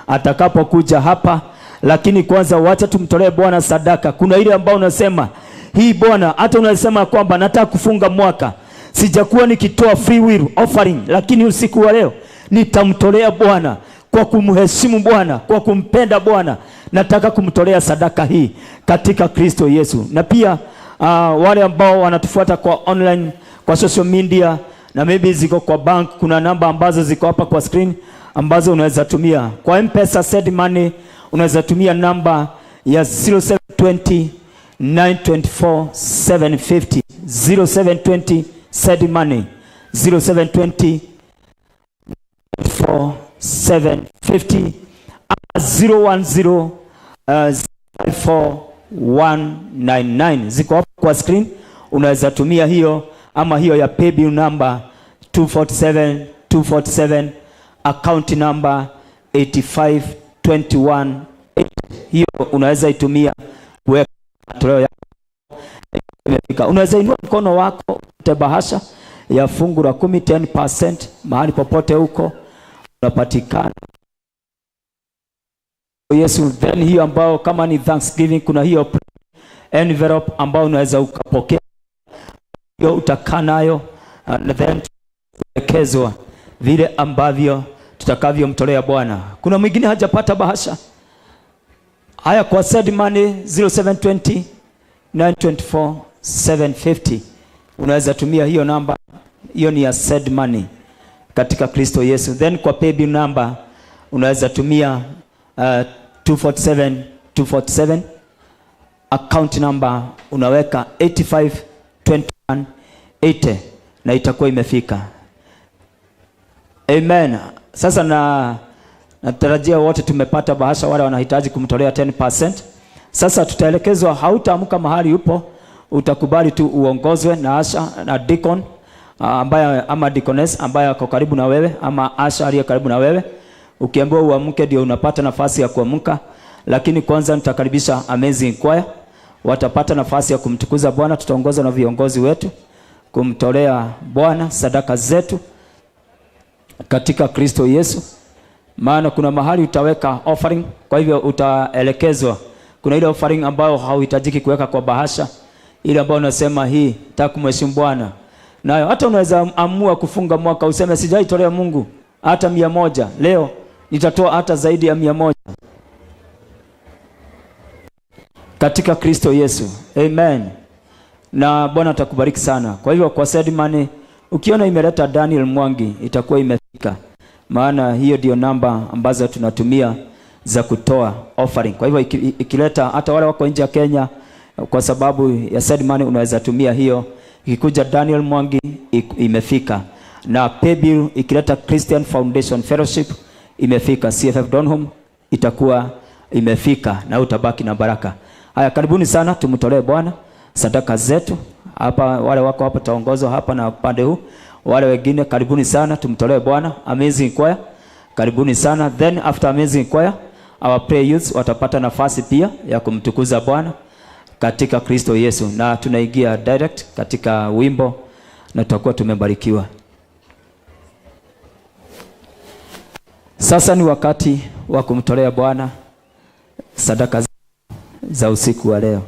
Atakapokuja hapa, lakini kwanza wacha tumtolee Bwana sadaka. Kuna ile ambayo unasema hii Bwana, hata unasema kwamba nataka kufunga mwaka, sijakuwa nikitoa free will offering, lakini usiku wa leo nitamtolea Bwana kwa kumheshimu Bwana, kwa kumpenda Bwana, nataka kumtolea sadaka hii katika Kristo Yesu. Na pia wale ambao wanatufuata kwa online, kwa social media na maybe ziko kwa bank, kuna namba ambazo ziko hapa kwa screen ambazo unaweza tumia. Kwa M-Pesa send money unaweza tumia namba ya 0720 924 750, 0720 send money, 0720 4 750, 010 4199 ziko hapo kwa screen, unaweza tumia hiyo ama hiyo ya paybill number 247 247, account number 8521. Hiyo unaweza itumia kuweka matoleo yako imefika. Unaweza inua mkono wako bahasha ya fungu la 10, 10%, mahali popote huko unapatikana. Yesu. Then hiyo ambao kama ni Thanksgiving, kuna hiyo envelope ambao unaweza ukapokea, hiyo utakaa nayo and then tuelekezwa vile ambavyo tutakavyomtolea Bwana. Kuna mwingine hajapata bahasha? Haya, kwa send money 0720 924 750, unaweza tumia hiyo namba, hiyo ni ya send money katika Kristo Yesu. Then kwa paybill number unaweza tumia 247 247, account number unaweka 85 21 80 na itakuwa imefika. Amen. Sasa na natarajia wote tumepata bahasha, wale wanahitaji kumtolea 10%. Sasa tutaelekezwa, hautaamka mahali upo, utakubali tu uongozwe na usher na deacon ambaye ama deaconess ambaye ako karibu na wewe ama usher aliye karibu na wewe. Ukiambiwa uamke ndio unapata nafasi ya kuamka, lakini kwanza nitakaribisha Amazing Choir, watapata nafasi ya kumtukuza Bwana. Tutaongozwa na viongozi wetu kumtolea Bwana sadaka zetu katika Kristo Yesu. Maana kuna mahali utaweka offering, kwa hivyo utaelekezwa. Kuna ile offering ambayo hauhitajiki kuweka kwa bahasha, ile ambayo unasema hii nataka kumheshimu Bwana nayo. Hata unaweza amua kufunga mwaka useme sijaitolea Mungu hata 100, leo nitatoa hata zaidi ya 100 katika Kristo Yesu. Amen. Na Bwana atakubariki sana. Kwa hivyo kwa send money, ukiona imeleta Daniel Mwangi itakuwa imefika, maana hiyo ndio namba ambazo tunatumia za kutoa offering. Kwa hivyo ikileta hata wale wako nje ya Kenya, kwa sababu ya send money unaweza tumia hiyo. Ikikuja Daniel Mwangi imefika. Na paybill ikileta Christian Foundation Fellowship imefika, CFF Donholm itakuwa imefika na utabaki na baraka. Haya, karibuni sana tumtolee Bwana sadaka zetu. Hapa wale wako hapa taongozwa hapa na upande huu. Wale wengine karibuni sana tumtolee Bwana. Amazing Choir, karibuni sana. Then after Amazing Choir, our prayer youths watapata nafasi pia ya kumtukuza Bwana katika Kristo Yesu, na tunaingia direct katika wimbo na tutakuwa tumebarikiwa. Sasa ni wakati wa kumtolea Bwana sadaka za usiku wa leo.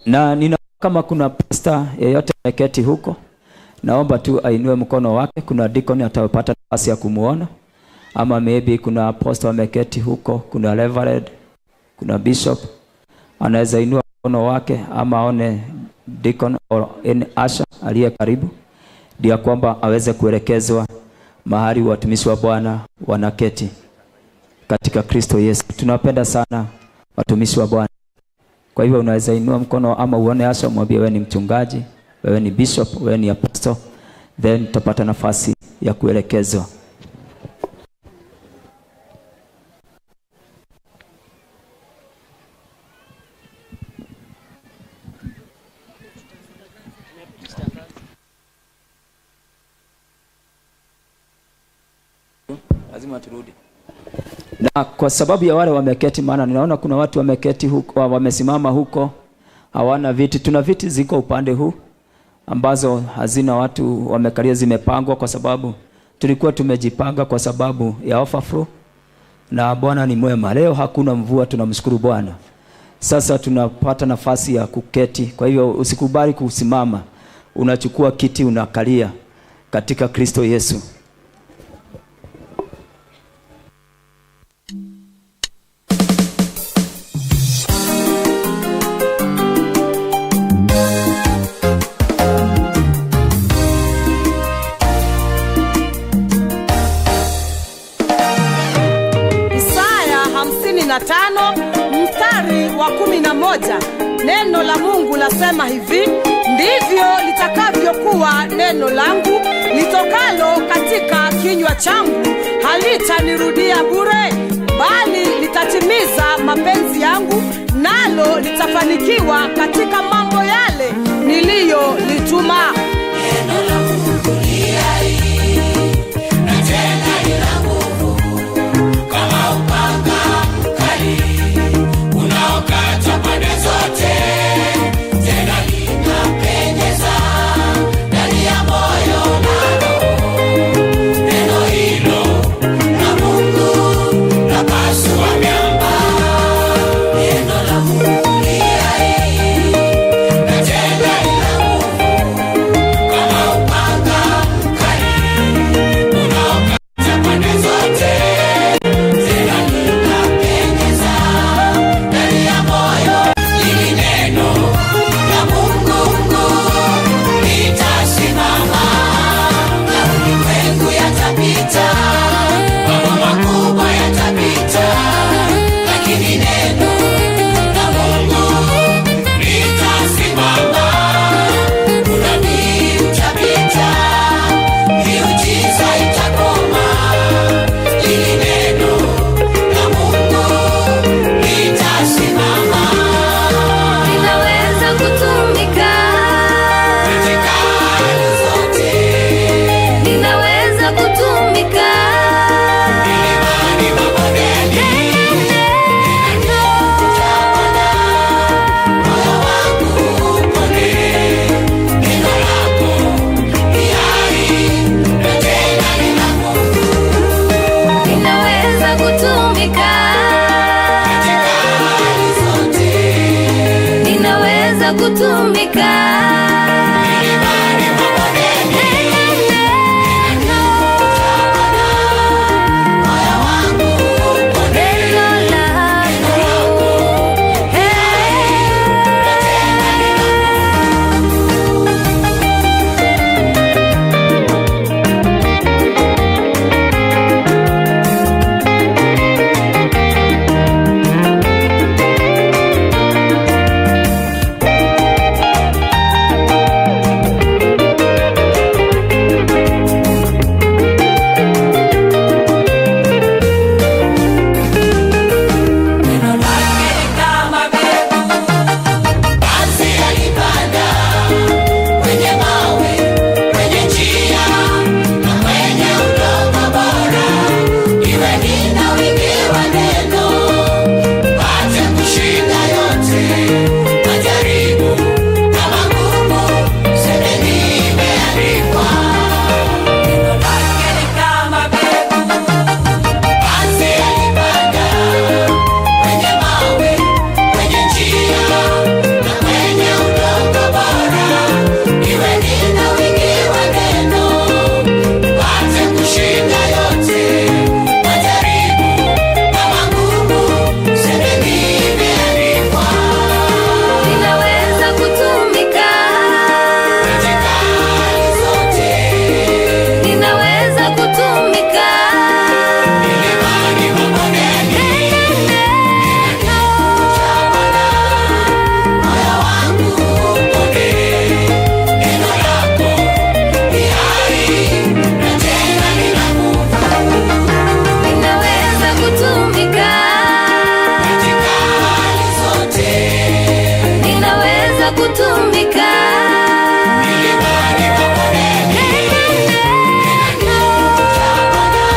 Na nina kama kuna pastor yeyote ameketi huko, naomba tu ainue mkono wake. Kuna deacon atapata nafasi ya kumuona, ama maybe kuna apostle ameketi huko, kuna reverend, kuna bishop anaweza inua mkono wake, ama aone deacon or any usher aliye karibu, ndio kwamba aweze kuelekezwa mahali watumishi wa Bwana wanaketi katika Kristo Yesu. Tunapenda sana watumishi wa Bwana. Kwa hivyo unaweza inua mkono ama uone usher, mwambie wewe ni mchungaji, wewe ni bishop, wewe ni apostle, then utapata nafasi ya kuelekezwa. Lazima turudi. Na kwa sababu ya wale wameketi, maana ninaona kuna watu wameketi huko, wamesimama huko, hawana viti. Tuna viti ziko upande huu ambazo hazina watu wamekalia, zimepangwa kwa sababu tulikuwa tumejipanga kwa sababu ya overflow. Na Bwana ni mwema. Leo hakuna mvua, tunamshukuru Bwana. Sasa tunapata nafasi ya kuketi. Kwa hivyo usikubali kusimama. Unachukua kiti unakalia katika Kristo Yesu. Isaya 55 mstari wa 11, neno la Mungu lasema hivi: ndivyo litakavyokuwa neno langu litokalo katika kinywa changu, halitanirudia bure, bali litatimiza mapenzi yangu, nalo litafanikiwa katika mambo yale niliyolituma. Neno la Mungu li hai na tena lina nguvu, kama upanga mkali unaokata pande zote, tena linapenyeza ndani ya moyo na roho. Neno hilo la Mungu lapasua miamba. Neno la Mungu li hai na tena lina nguvu, kama upanga mkali unaokata pande zote, tena linapenyeza ndani ya moyo. Hili neno la Mungu litasimama, na ulimwengu yatapita, mambo makubwa yatapita, lakini neno la Mungu litasimama. Unabii utapita, miujiza itakoma, hili neno la Mungu litasimama. Linaweza kutumika katika hali zote, linaweza kutumika milimani, mabondeni, Bwana, moyo wangu upone. Neno lako ni hai na tena lina nguvu, linaweza kutumika katika hali zote, linaweza kutumika milimani, mabondeni, Bwana, moyo wangu upone. Neno lako Na tena lina Neno lake ni kama mbegu, basi alipanda kwenye mawe, kwenye njia na kwenye udongo bora. Iwe nina wingi wa neno, pate kushinda yote majaribu na magumu. Semeni imeandikwa. Neno lake ni kama mbegu, basi alipanda kwenye mawe, kwenye njia na kwenye udongo bora. Iwe nina wingi wa neno, pate kushinda yote majaribu na magumu. Semeni imeandikwa. Linaweza kutumika Katika hali zote, linaweza kutumika milimani, mabondeni, Bwana, moyo wangu upone. Neno lako ni hai na tena lina nguvu, linaweza kutumika katika hali zote, linaweza kutumika milimani, mabondeni, Bwana,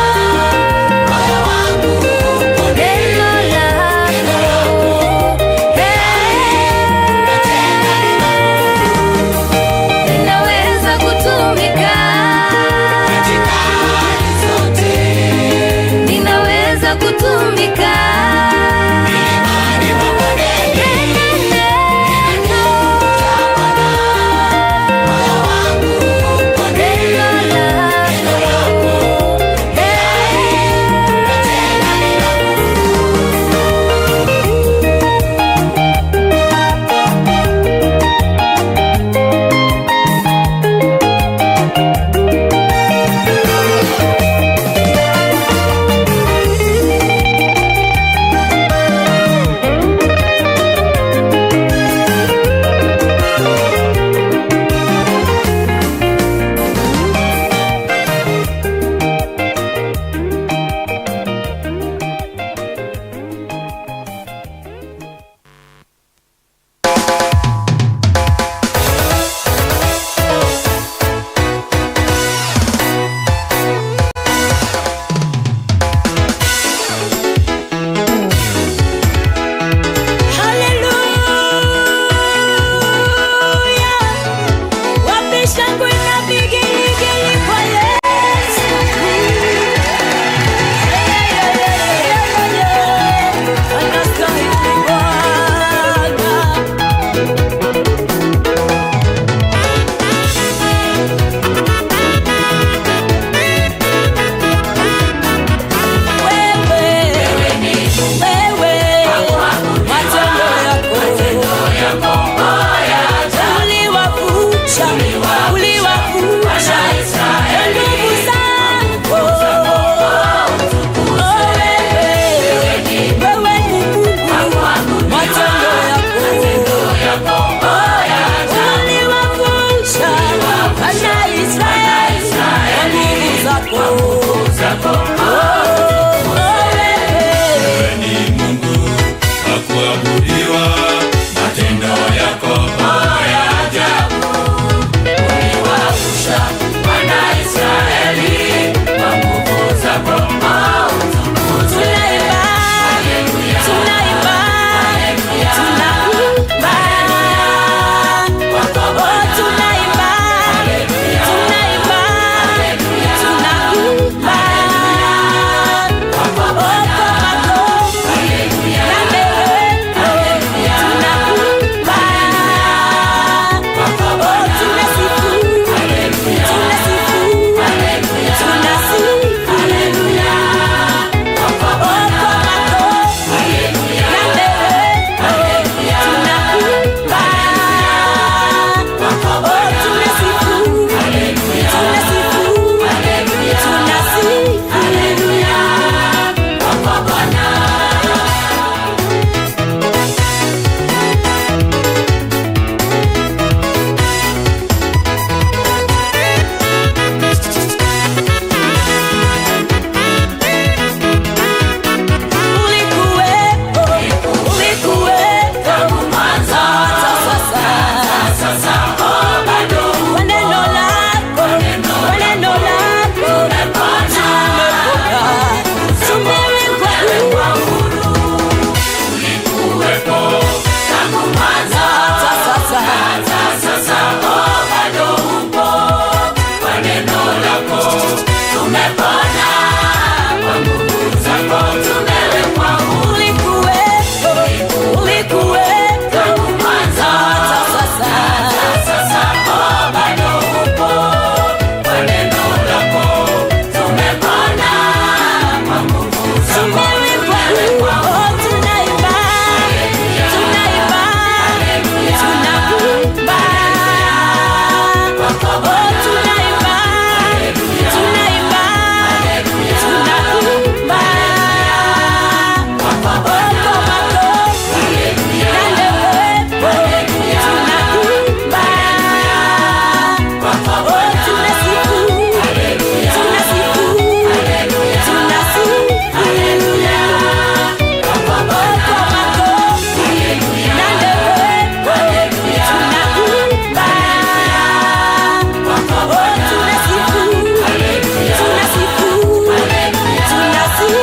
zako. Wewe ni Mungu wa kuabudiwa, matendo yako ya ajabu. Uliwaamsha wana Israeli kwa nguvu zako, utukuzwe. Tunaimba, tunaimba, tunaimba. Oh, tunaimba, tunaimba, tunaimba. Oh, kwa makofi na nderemo, tunaimba. Oh, tunasifu, tunasifu, tunasifu. Oh, kwa makofi na nderemo, tunaimba. Oh, tunasifu, tunasifu, tunasifu. Ulikuwepo, ulikuwepo hata sasa. Kwa neno lako, kwa neno lako tumepona, tumewekwa huru. Ulikuwepo tangu mwanzo, Hata sasa. hata sasa, bado upo. Kwa neno lako tumepona, kwa nguvu zako tumewekwa huru. Ulikuwepo, ulikuwepo Tangu mwanzo, hata sasa. sasa, bado upo. Kwa neno lako tumepona, kwa nguvu zako Tumewekwa huru. Oh, tunaimba, tunaimba, tunaimba. Oh, tunaimba, tunaimba, tunaimba. Oh, kwa makofi na nderemo, tunaimba. Oh, tunasifu, tunasifu, tunasifu. Oh, kwa makofi na nderemo, tunaimba. Oh, tunasifu, tunasifu, tunasifu.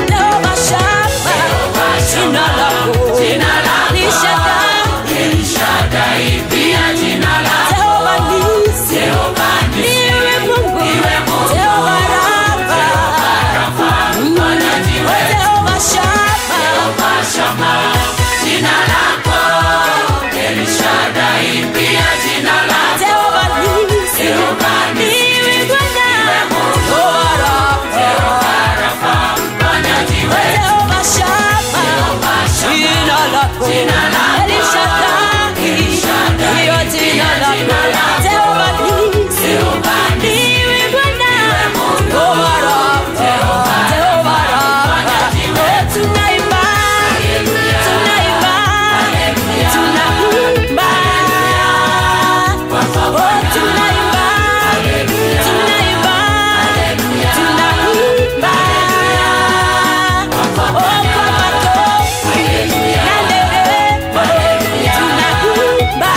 Jehova Shammah, jina lako ni Shaddai. Shaddai, pia jina lako Jehova Nisi, niwe Mungu. Jehova Rafa, mponyaji oh, Jehova Shammah, Shama, jina lako El Shaddai, pia jina lako Jehova Nisi, niwe Bwana. Jehova Rafa, mponyaji oh, Jehova Shammah, jina lako El Shaddai, hiyo jina lako Jehova Nisi, niwe Bwana. Jehova Rafa, Jehova Rafa, oh, tunaimba, tunaimba, tunaimba. Oh, tunaimba, tunaimba, tunaimba. Oh, kwa makofi na nderemo, tunaimba.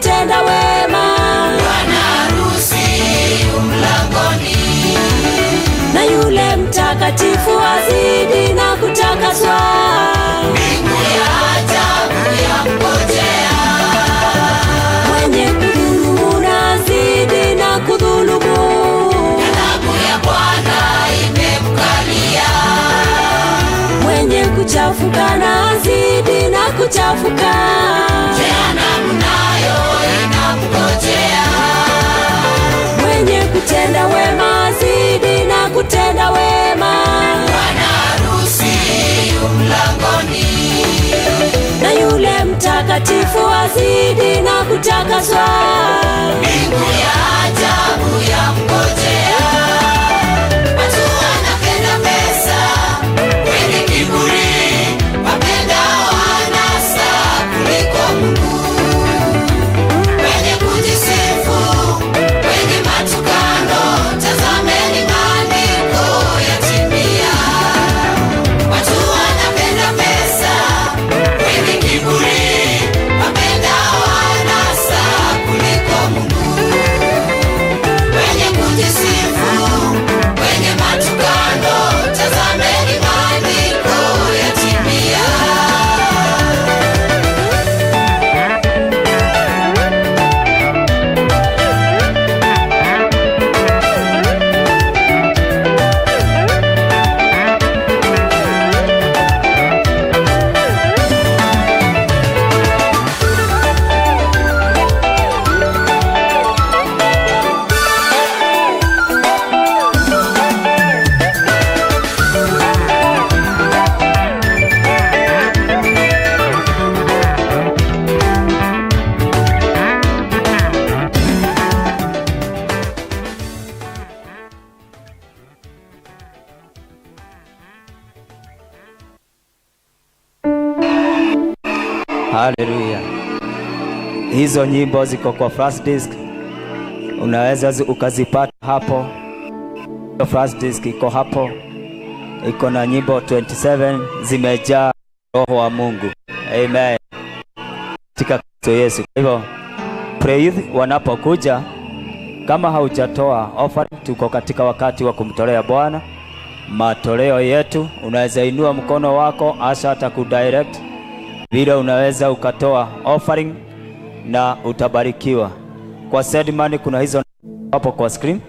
kutenda wema, Bwana harusi yu mlangoni, na yule mtakatifu azidi na kutakaswa. Mbingu ya ajabu yamngojea. Mwenye kudhulumu na azidi na kudhulumu, Ghadhabu ya Bwana imemkalia. Mwenye kuchafuka na azidi na kuchafuka, Jehanamu nayo inamngojea. Mwenye kutenda wema azidi na kutenda wema, Bwana harusi yu mlangoni, na yule mtakatifu azidi na kutakaswa. Mbingu ya ajabu yamngojea. Watu wanapenda pesa, wenye kiburi, wapendao anasa kuliko Mungu, wenye kujisifu, wenye matukano. Tazameni maandiko yatimia. Watu wanapenda pesa, wenye kiburi, wapendao anasa kuliko Mungu, wenye kujisifu, wenye matukano. Tazameni maandiko yatimia. Haleluya. Hizo nyimbo ziko kwa flash disk, unaweza ukazipata hapo. Flash disk iko hapo, iko na nyimbo 27 zimejaa Roho wa Mungu. Amen. Katika Kristo Yesu. Kwa hivyo praise wanapokuja, kama haujatoa offering, tuko katika wakati wa kumtolea Bwana matoleo yetu. Unaweza inua mkono wako, asha atakudirect vile unaweza ukatoa offering na utabarikiwa. Kwa send money kuna hizo hapo kwa screen.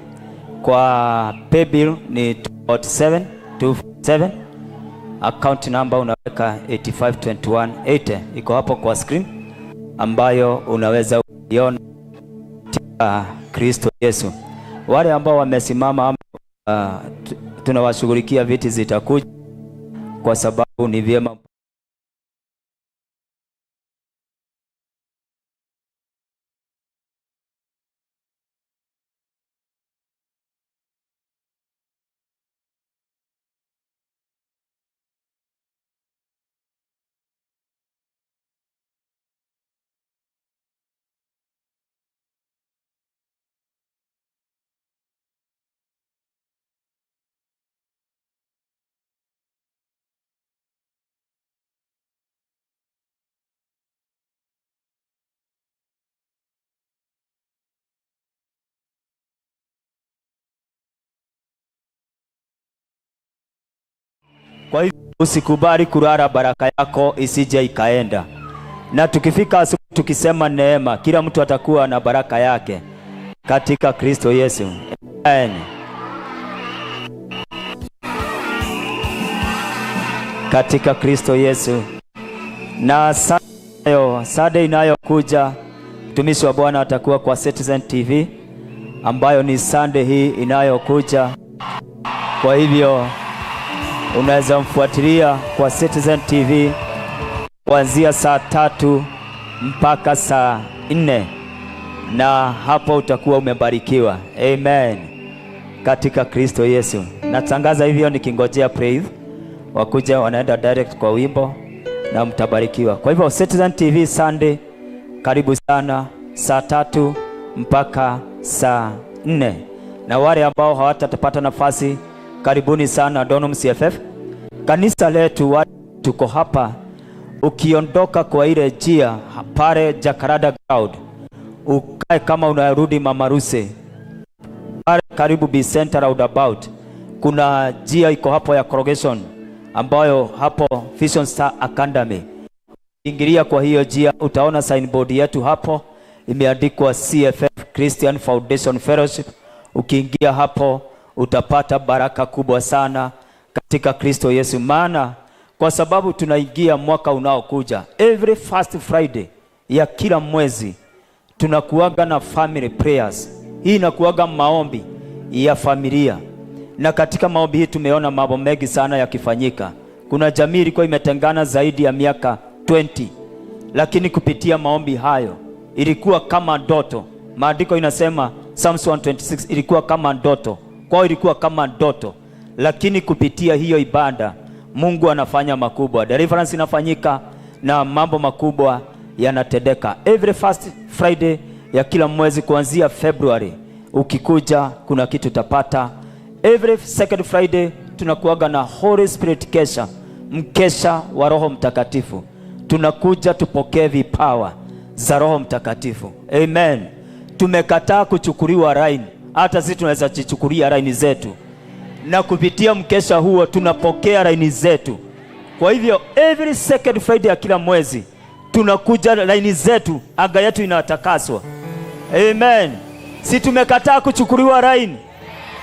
Kwa paybill ni 247 247, account number unaweka 85218, iko hapo kwa screen ambayo unaweza kuiona katika Kristo Yesu. Wale ambao wamesimama tunawashughulikia, viti zitakuja kwa sababu ni vyema. Kwa hivyo usikubali kulala baraka yako isije ikaenda. Na tukifika asubuhi tukisema neema, kila mtu atakuwa na baraka yake katika Kristo Yesu. Amen. Katika Kristo Yesu. Na Sunday inayokuja mtumishi wa Bwana atakuwa kwa Citizen TV ambayo ni Sunday hii inayokuja. Kwa hivyo unaweza mfuatilia kwa Citizen TV kuanzia saa 3 mpaka saa 4, na hapo utakuwa umebarikiwa. Amen. Katika Kristo Yesu. Natangaza hivyo nikingojea praise wakuja, wanaenda direct kwa wimbo na mtabarikiwa. Kwa hivyo Citizen TV Sunday, karibu sana saa 3 mpaka saa 4. Na wale ambao hawatapata nafasi, karibuni sana Donholm CFF. Kanisa letu tuko hapa, ukiondoka kwa ile njia pale Jacaranda Ground, ukae kama unarudi Mamaruse pale karibu B Center roundabout, kuna njia iko hapo ya corrugation ambayo hapo Vision Star Academy. Ingilia kwa hiyo njia, utaona signboard yetu hapo imeandikwa CFF Christian Foundation Fellowship. Ukiingia hapo utapata baraka kubwa sana katika Kristo Yesu, maana kwa sababu tunaingia mwaka unaokuja, every first Friday ya kila mwezi tunakuaga na family prayers. Hii inakuaga maombi ya familia, na katika maombi hii tumeona mambo mengi sana yakifanyika. Kuna jamii ilikuwa imetengana zaidi ya miaka 20, lakini kupitia maombi hayo ilikuwa kama ndoto. Maandiko inasema Psalms 126 ilikuwa kama ndoto kwao, ilikuwa kama ndoto, lakini kupitia hiyo ibada Mungu anafanya makubwa, deliverance inafanyika na mambo makubwa yanatendeka. Every first Friday ya kila mwezi kuanzia February, ukikuja kuna kitu utapata. Every second Friday tunakuaga na Holy Spirit kesha, mkesha wa Roho Mtakatifu. Tunakuja tupokee vipawa za Roho Mtakatifu. Amen. Tumekataa kuchukuliwa laini, hata sisi tunaweza jichukulia laini zetu, na kupitia mkesha huo tunapokea laini zetu. Kwa hivyo every second Friday ya kila mwezi tunakuja laini zetu, anga yetu inatakaswa. Amen. Si tumekataa kuchukuliwa laini,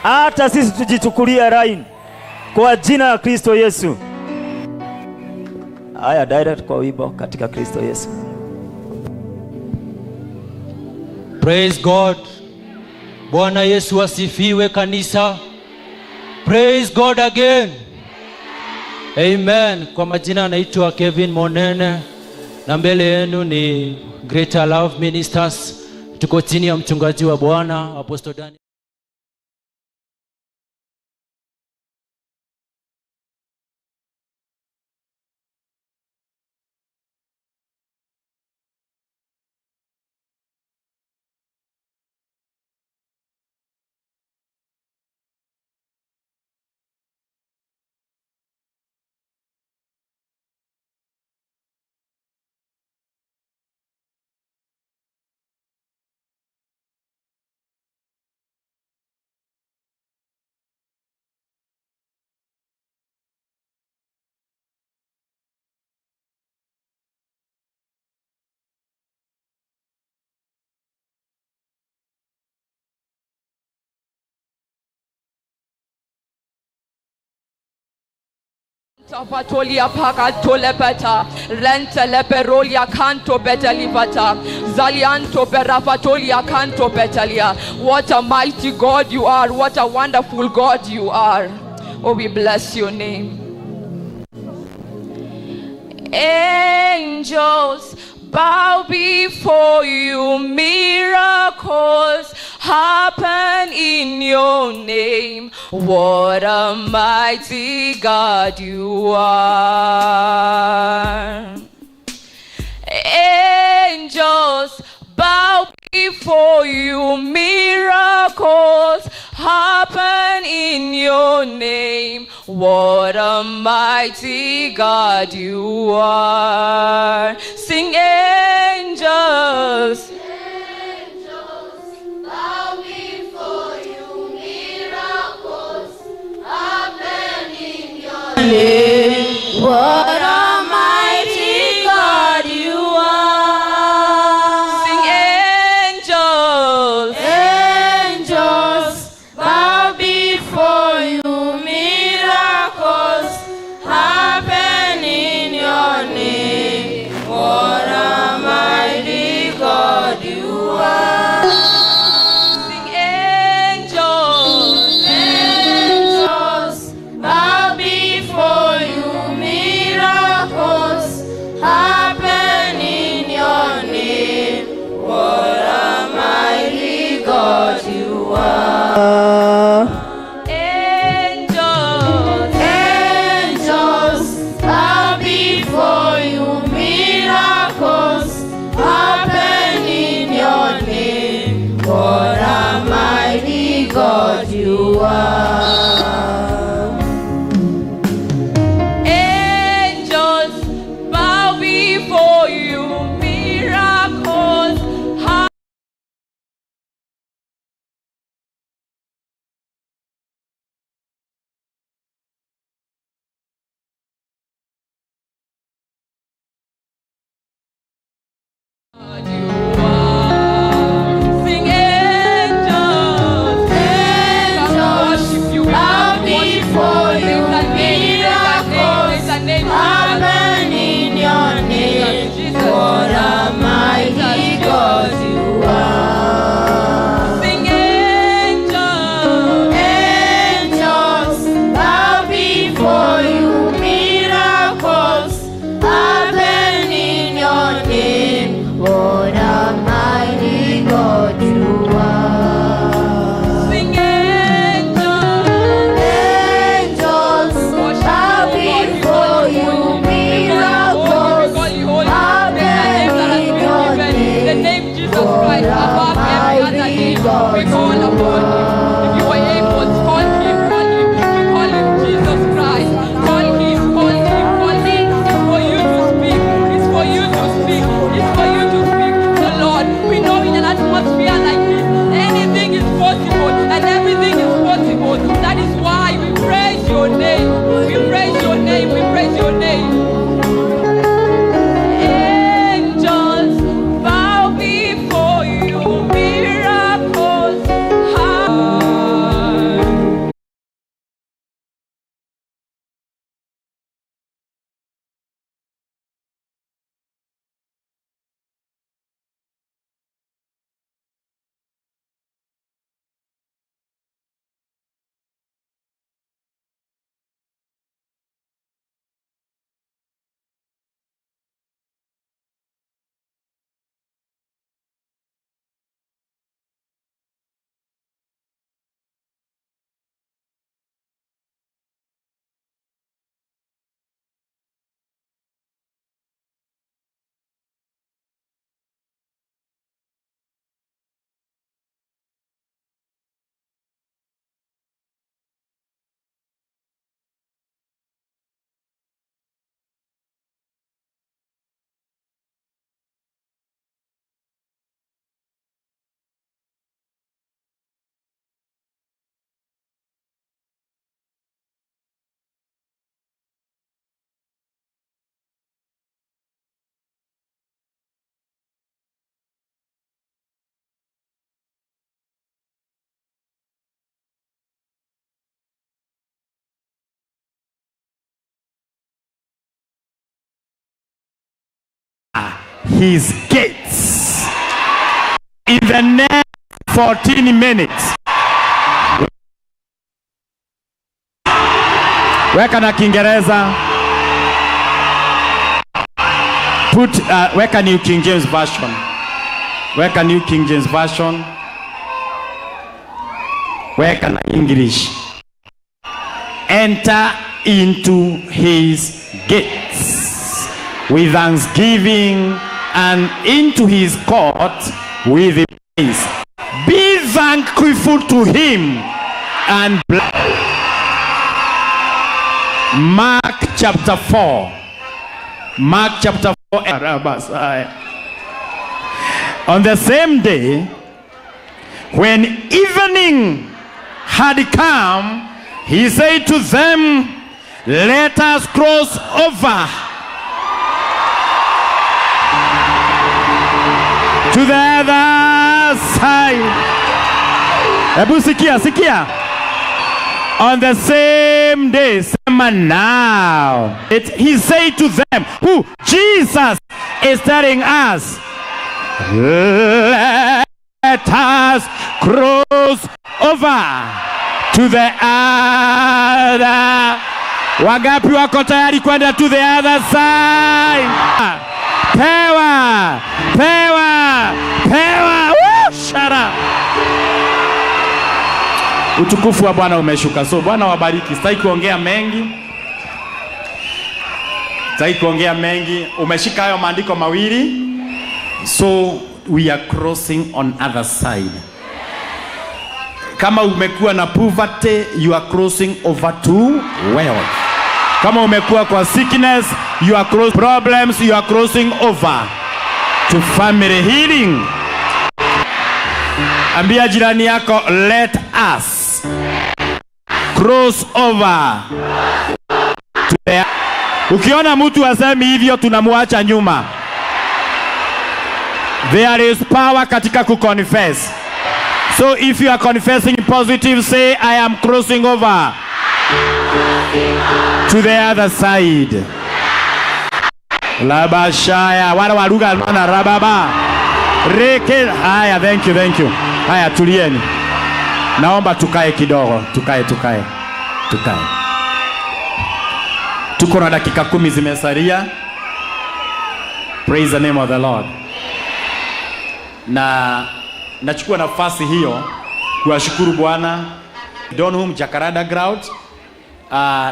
hata sisi tujichukulia laini kwa jina la Kristo Yesu. Haya, direct kwa wimbo katika Kristo Yesu. Praise God. Bwana Yesu asifiwe kanisa. Praise God again. Amen. Kwa majina anaitwa Kevin Monene na mbele yenu ni Greater Love Ministers. Tuko chini ya mchungaji wa Bwana Apostle Daniel. Tafatolia pakatolepeta renteleperolia kanto betelivata zalianto perafatolia kanto betelia. What a mighty God you are. What a wonderful God you are. Oh, we bless your name. Angels bow before you, miracles happen in your name. What a mighty God you are. Angels bow before you, miracles happen in your name. What a mighty God you are. Sing angels. Angels bow before you, miracles happen in your name. What a mighty God you are. Sing angels. Angels bow before you, miracles happen in your name. What a mighty God his gates. In the next 14 minutes. Weka na Kiingereza. Put weka New King James Version. Weka New King James Version. Weka na English. Enter into his gates with thanksgiving and into his court with praise. Be thankful to him and bless. Mark chapter 4. Mark chapter 4. On the same day, when evening had come, he said to them, let us cross over to the other side. Ebu sikia, sikia. On the same day, sema now. He said to them, who? Jesus is telling us, let us cross over to the other. Wangapi wako tayari kwenda to the other side? Pewa, pewa, pewa. Woo, shut up. Utukufu wa Bwana umeshuka. So Bwana wabariki. Sitaki kuongea mengi. Sitaki kuongea mengi. Umeshika hayo maandiko mawili. So we are crossing on other side. Kama umekuwa na poverty, you are crossing over to wealth. Kama umekuwa kwa sickness, you are crossing problems, you are crossing over to family healing. Ambia jirani yako, let us cross over to the... Ukiona mtu asemi hivyo, tunamwacha nyuma. There is power katika kuconfess. So if you are confessing positive, say, I am crossing over to the other side. Labashaya, wala waruga na rababa. Reke, haya, thank you, thank you. Haya, tulieni. Naomba tukae kidogo, tukae. Tuko na dakika 10 zimesalia. Praise the name of the Lord. Na nachukua nafasi hiyo kuwashukuru Bwana Donholm Jacaranda Ground,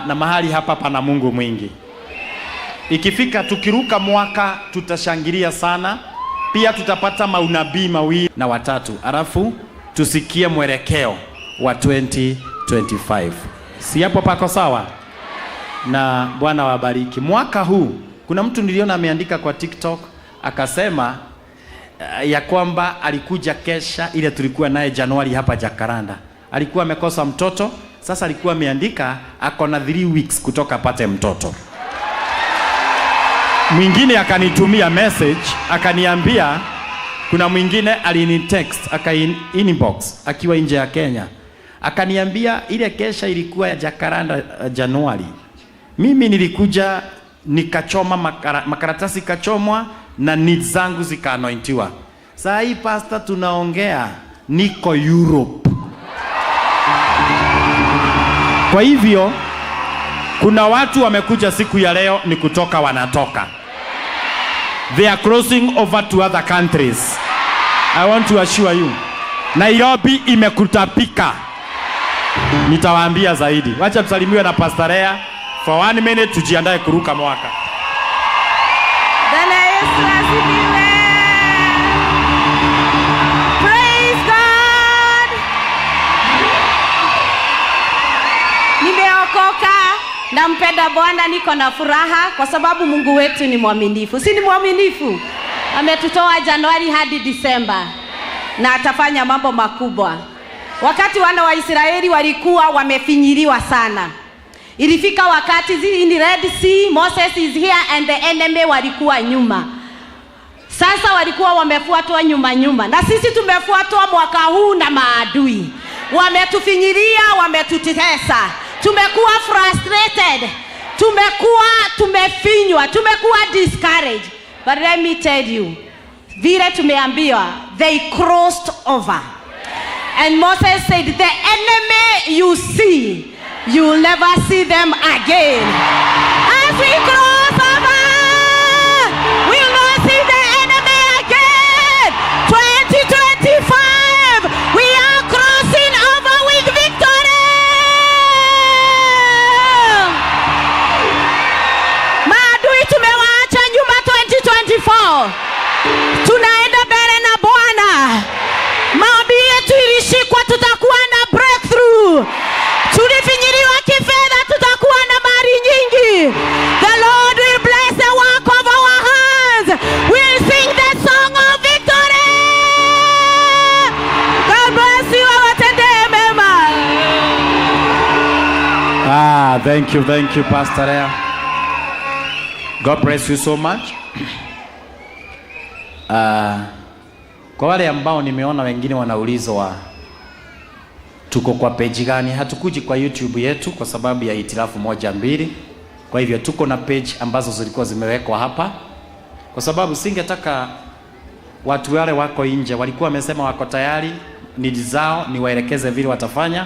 na mahali hapa pana Mungu mwingi. Ikifika tukiruka mwaka tutashangilia sana. Pia tutapata maunabii mawili na watatu, alafu tusikie mwelekeo wa 2025. Si hapo pako sawa? Na Bwana wabariki. Mwaka huu kuna mtu niliona ameandika kwa TikTok akasema ya kwamba alikuja kesha ile tulikuwa naye Januari hapa Jacaranda. Alikuwa amekosa mtoto, sasa alikuwa ameandika ako na 3 weeks kutoka apate mtoto. Mwingine akanitumia message akaniambia, kuna mwingine alinitext aka inbox akiwa nje ya Kenya. Akaniambia ile kesha ilikuwa ya Jacaranda Januari. Mimi nilikuja nikachoma makaratasi kachomwa na needs zangu zikaanointiwa. Saa hii pastor tunaongea niko Europe. Kwa hivyo kuna watu wamekuja siku ya leo ni kutoka wanatoka. They are crossing over to other countries. I want to assure you, Nairobi imekutapika. Nitawaambia zaidi. Wacha tusalimiwe na Pastor Lea for 1 minute, tujiandae kuruka mwaka. Bwana Yesu asifiwe. Praise God. Nimeokoka, nampenda Bwana, niko na furaha kwa sababu Mungu wetu ni mwaminifu. Si ni mwaminifu? Ametutoa Januari hadi Disemba na atafanya mambo makubwa. Wakati wana wa Israeli walikuwa wamefinyiliwa sana, ilifika wakati in the Red Sea, Moses is here and the enemy walikuwa nyuma. Sasa walikuwa wamefuatwa nyuma nyuma. Na sisi tumefuatwa mwaka huu na maadui. Wametufinyilia, wametutesa. Tumekuwa frustrated. Tumekuwa tumefinywa, tumekuwa discouraged. But let me tell you, vile tumeambiwa, they crossed over. And Moses said, the enemy you see, you will never see them again. As we cross over, we will not see the enemy again. 2025, we are crossing over with victory. Maadui tumewaacha nyuma 2024. Tunaenda mbele na Bwana. Maombi yetu ilishikwa, tutakuwa na breakthrough. Tulifinyiliwa kifedha, tutakuwa na mali nyingi. The Lord will bless the work of our hands. We'll sing the song of victory. God bless you, awatendee mema. Ah, thank you, Pastor Lea. God bless you so much. Kwa wale ambao nimeona wengine wanaulizwa tuko kwa page gani, hatukuji kwa YouTube yetu kwa sababu ya hitilafu 1 2. Kwa hivyo tuko na page ambazo zilikuwa zimewekwa hapa, kwa sababu singetaka watu wale wako nje walikuwa wamesema wako tayari, ni zao niwaelekeze vile watafanya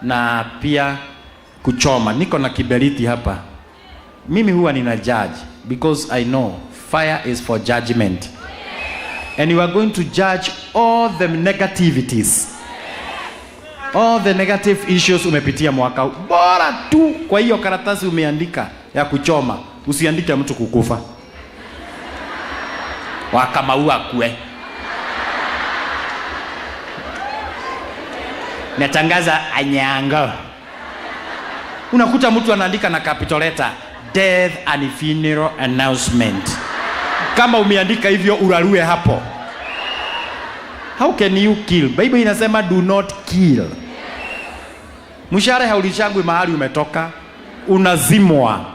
na pia kuchoma. Niko na kiberiti hapa. Mimi huwa nina judge because I know fire is for judgment. And you are going to judge all the negativities, all the negative issues umepitia mwaka. Bora tu kwa hiyo karatasi umeandika ya kuchoma, usiandike mtu kukufa. Wakamaua kue. Natangaza anyango. Unakuta mtu anaandika na capital letter, death and funeral announcement. Kama umeandika hivyo urarue hapo. How can you kill? Bible inasema do not kill. Mshahara haulishangwi mahali umetoka, unazimwa.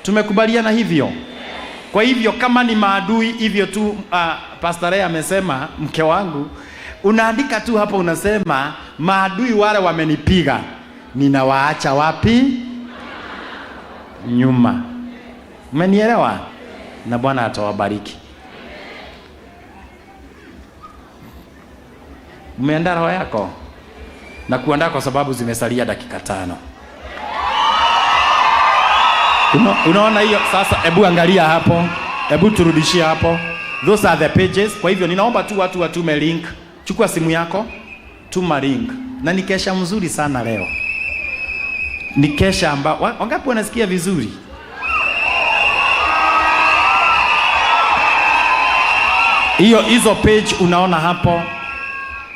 Tumekubaliana hivyo. Kwa hivyo kama ni maadui hivyo tu, Pastor Ray amesema, mke wangu, unaandika tu hapo unasema maadui wale wamenipiga, ninawaacha wapi? Nyuma. Umenielewa? Na Bwana atawabariki. Umeandaa roho yako? Na kuandaa kwa sababu zimesalia dakika 5. Unaona hiyo sasa? Hebu angalia hapo. Hebu turudishie hapo. Those are the pages. Kwa hivyo ninaomba tu watu watume link. Chukua simu yako, tuma link. Na ni kesha mzuri sana leo. Ni kesha ambao wangapi wanasikia vizuri? Hiyo hizo page unaona hapo,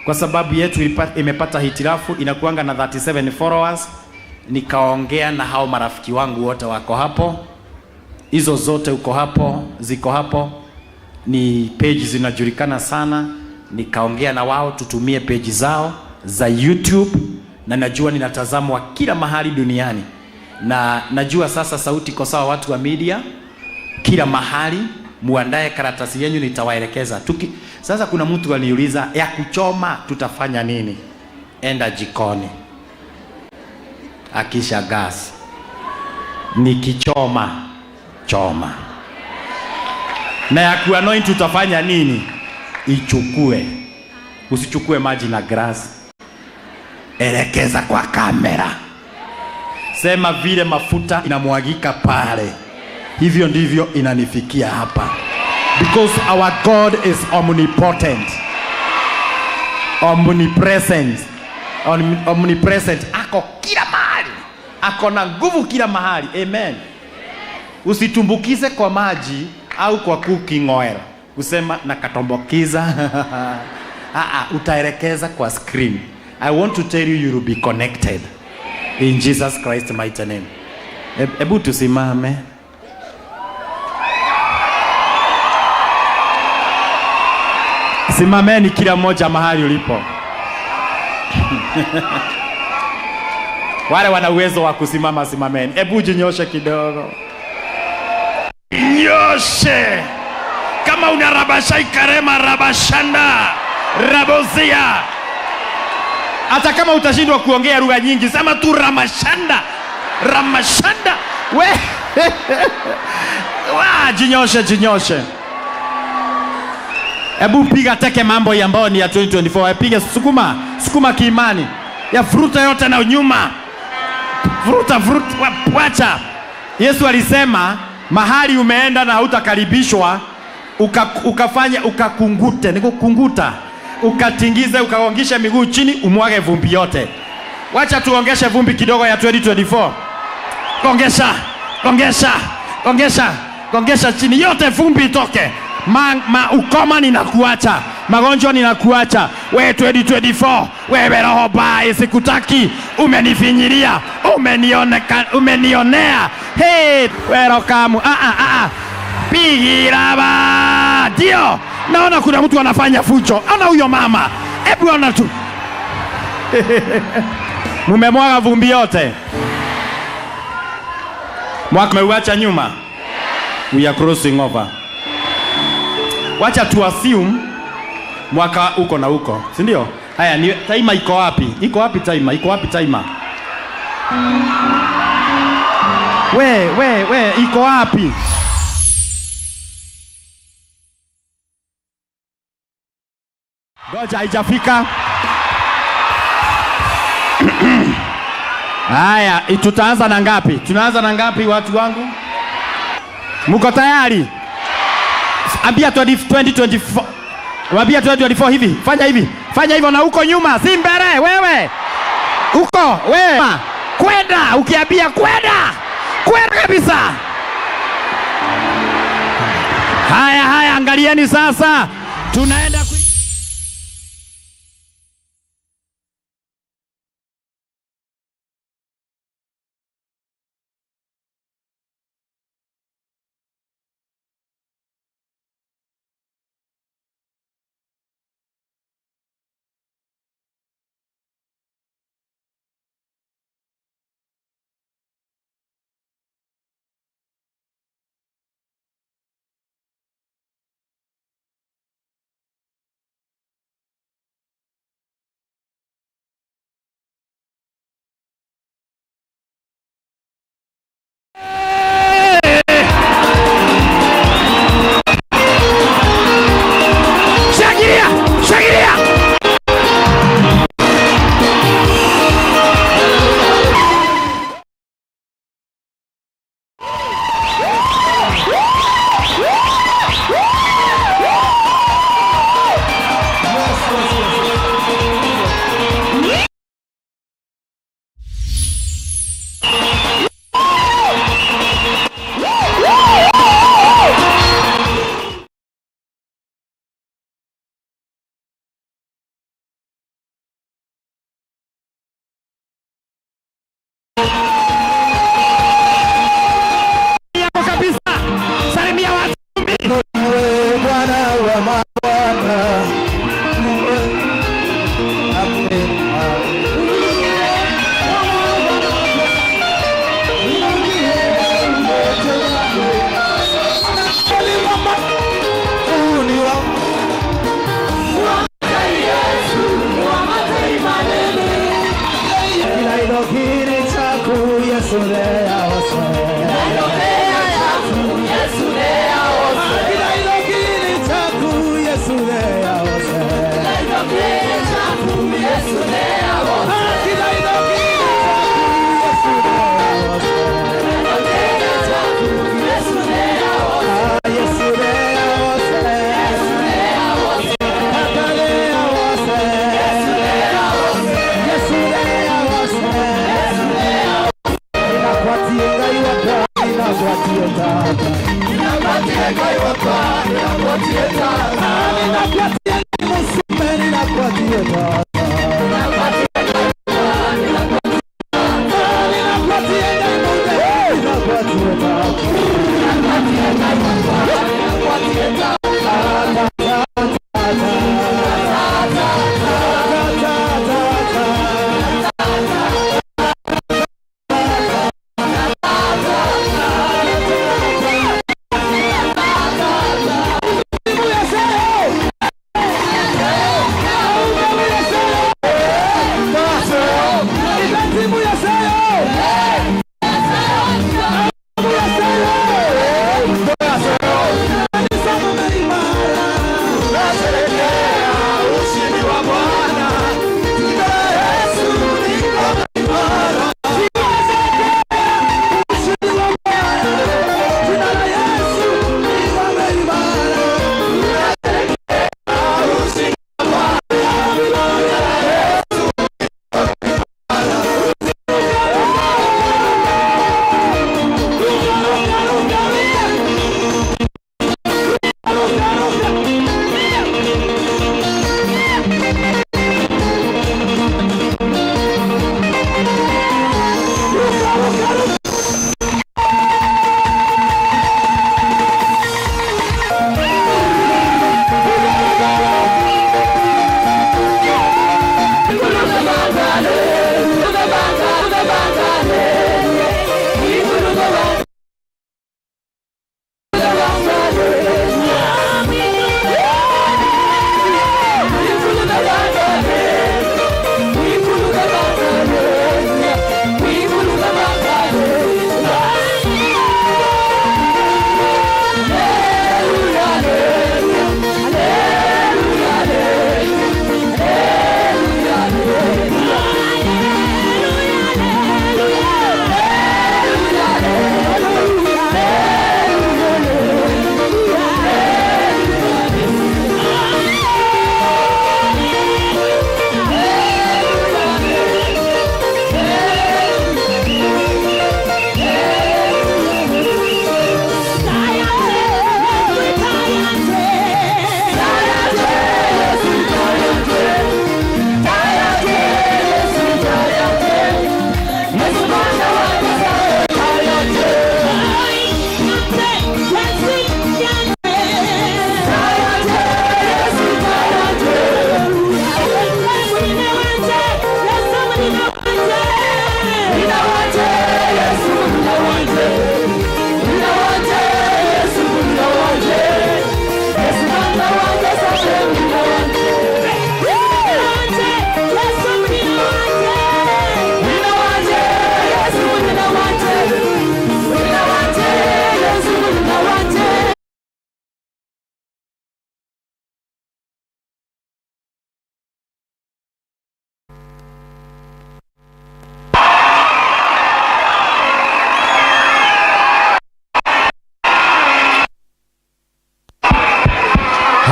kwa sababu yetu imepata hitilafu, inakuanga na 37 followers. Nikaongea na hao marafiki wangu wote wako hapo. Hizo zote uko hapo, ziko hapo. Ni page zinajulikana sana. Nikaongea na wao tutumie page zao za YouTube, na najua ninatazamwa kila mahali duniani. Na najua sasa sauti iko sawa, watu wa media kila mahali. Muandae karatasi yenu, nitawaelekeza. Sasa kuna mtu aliniuliza ya kuchoma tutafanya nini? Enda jikoni, akisha gas, nikichoma choma. Na ya kuanoint tutafanya nini? Ichukue. Usichukue maji na grass, elekeza kwa kamera, sema vile mafuta inamwagika pale, hivyo ndivyo inanifikia hapa. Because our God is omnipotent, omnipresent, omnipresent. Ako kila mahali, ako na nguvu kila mahali. Amen. Usitumbukize kwa maji au kwa cooking oil, kusema nakatombokiza. Utaelekeza kwa screen. I want to tell you, you will be connected in Jesus Christ mighty name. Ebu tusimame. Simameni kila mmoja mahali ulipo. Wale wana uwezo wa kusimama, simameni. Ebu jinyoshe kidogo. Nyoshe. Kama una rabashai karema rabashanda rabozia. Hata kama utashindwa kuongea lugha nyingi, sema tu ramashanda, ramashanda. We. Wa, jinyoshe, jinyoshe. Hebu piga teke mambo ya ambayo ni ya 2024. Piga, sukuma, sukuma kiimani. Ya fruta yote na nyuma. Fruta, fruta, wacha. Yesu alisema mahali umeenda na hautakaribishwa, ukafanya ukakungute, nikukunguta, ukatingize, ukagongishe miguu chini, umwage vumbi yote. Wacha tuongeshe vumbi kidogo ya 2024. Gongesha, gongesha, gongesha, gongesha chini yote, vumbi itoke. Ukoma ninakuacha, magonjwa ninakuacha. We 2024, wewe roho baya sikutaki, umenifinyiria, umenionea. Hey, welcome. Pigira ndio. Naona kuna mtu anafanya fujo. Ona huyo mama. Hebu ona tu. Mumemwaga vumbi yote. Mwaka umeuacha nyuma. We are crossing over. Wacha tu assume mwaka uko na uko, si ndio? Haya, ni timer iko wapi? Iko wapi timer? Iko wapi timer? We, iko wapi? Ngoja, haijafika. Haya, tutaanza na ngapi? Tunaanza na ngapi watu wangu? Mko tayari? Ambia 2024. Ambia 2024 hivi. Fanya hivi. Fanya hivyo na huko nyuma, si mbele wewe. Huko wewe. Kwenda, ukiambia kwenda. Kwenda kabisa. Haya, haya, angalieni sasa. Tunaenda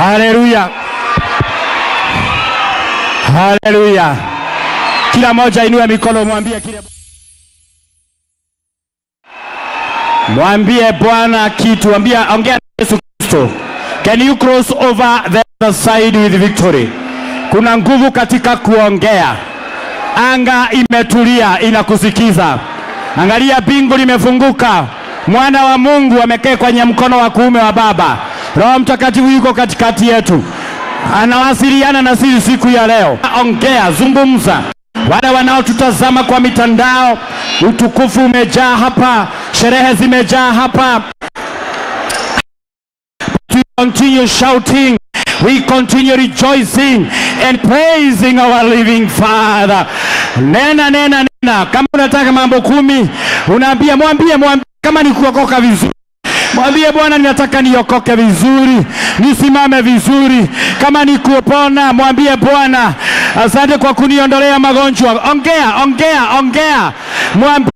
Haleluya, haleluya. Kila moja inue mikono, mwambie kile, mwambie Bwana kitu, ambia, ongea na Yesu Kristo. Can you cross over the other side with victory? Kuna nguvu katika kuongea. Anga imetulia inakusikiza. Angalia, mbingu limefunguka. Mwana wa Mungu amekaa kwenye mkono wa kuume wa Baba. Roho Mtakatifu yuko katikati yetu, anawasiliana na sisi siku ya leo. Ongea, zungumza. Wale wanaotutazama kwa mitandao, utukufu umejaa hapa, sherehe zimejaa hapa. We continue shouting, we continue rejoicing and praising our living Father. Nena, nena, nena. Kama unataka mambo 10, unaambia, mwambie, mwambie. Kama ni kuokoka vizuri, mwambie Bwana, ninataka niokoke vizuri, nisimame vizuri. Kama ni kupona, mwambie Bwana, asante kwa kuniondolea magonjwa. Ongea, ongea, ongea, mwambie.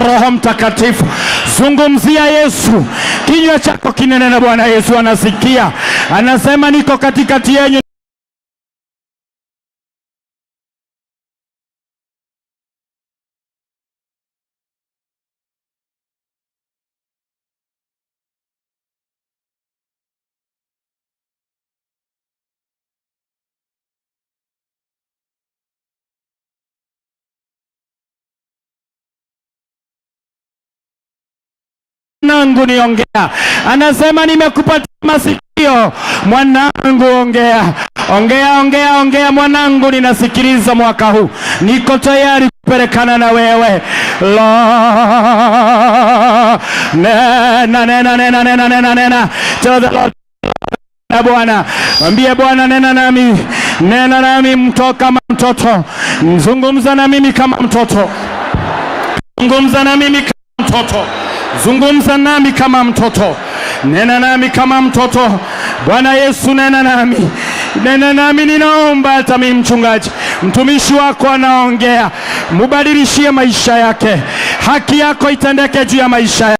Roho Mtakatifu, zungumzia Yesu, kinywa chako kinene na Bwana Yesu anasikia, anasema niko katikati yenu. Mwanangu niongea, anasema nimekupatia masikio mwanangu, ongea, ongea, ongea, ongea mwanangu, ninasikiliza mwaka huu, niko tayari kupelekana na wewe. La, nena, nena, nena, nena, nena, nena. Tell the Lord, Bwana, mwambie Bwana, nena nami, nena nami mto kama mtoto, zungumza na mimi kama mtoto, zungumza na mimi kama mtoto, zungumza nami kama mtoto, nena nami kama mtoto. Bwana Yesu, nena nami, nena nami, ninaomba. Hata mimi mchungaji, mtumishi wako anaongea, mubadilishie maisha yake, haki yako itendeke juu ya maisha yake.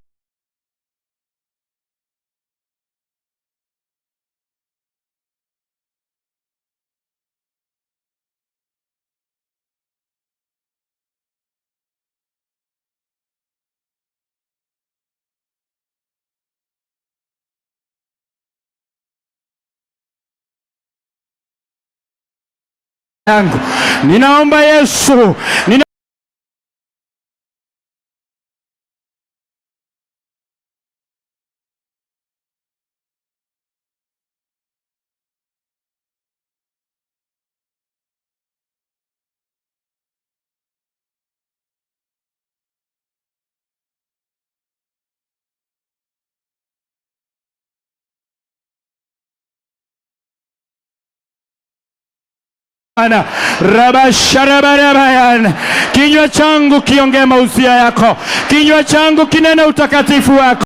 Yangu. Ninaomba Yesu, Rabasharabayan, kinywa changu kiongee mausia yako, kinywa changu kinene utakatifu wako.